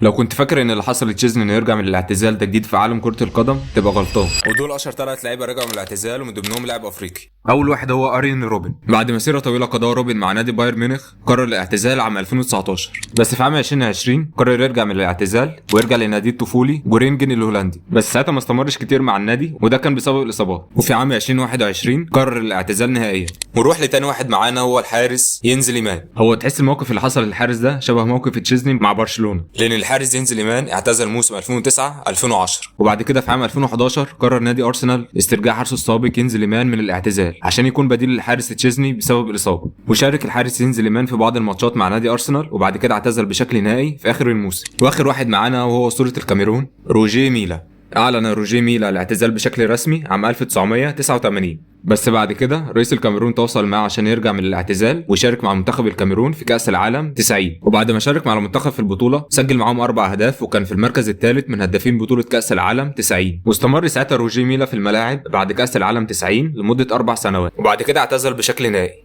لو كنت فاكر ان اللي حصل لتشيزني انه يرجع من الاعتزال ده جديد في عالم كرة القدم تبقى غلطان. ودول اشهر 3 لعيبة رجعوا من الاعتزال ومن ضمنهم لاعب افريقي. اول واحد هو ارين روبن. بعد مسيره طويلة قضاها روبن مع نادي بايرن ميونخ قرر الاعتزال عام 2019، بس في عام 2020 قرر يرجع من الاعتزال ويرجع لنادي الطفولي جورينجن الهولندي، بس ساعتها ما استمرش كتير مع النادي وده كان بسبب الاصابات. وفي عام 2021 قرر الاعتزال نهائيا. ونروح لتاني واحد معانا هو الحارس ينز ليمان. هو تحس الموقف اللي حصل للحارس ده شبه موقف تشيزني مع برشلونة، لان الحارس ينز ليمان اعتزل موسم 2009 2010، وبعد كده في عام 2011 قرر نادي ارسنال استرجاع حارسه السابق ينز ليمان من الاعتزال عشان يكون بديل للحارس تشيزني بسبب الاصابة. وشارك الحارس ينز ليمان في بعض الماتشات مع نادي ارسنال وبعد كده اعتزل بشكل نهائي في اخر الموسم. واخر واحد معانا وهو اسطورة الكاميرون روجيه ميلا. اعلن روجيه ميلا الاعتزال بشكل رسمي عام 1989، بس بعد كده رئيس الكاميرون تواصل معاه عشان يرجع من الاعتزال ويشارك مع منتخب الكاميرون في كأس العالم 90. وبعد ما شارك مع المنتخب في البطولة سجل معاهم 4 أهداف وكان في المركز الثالث من هدافين بطولة كأس العالم 90. واستمر ساعتها روجيه ميلا في الملاعب بعد كأس العالم 90 لمدة 4 سنوات وبعد كده اعتزل بشكل نهائي.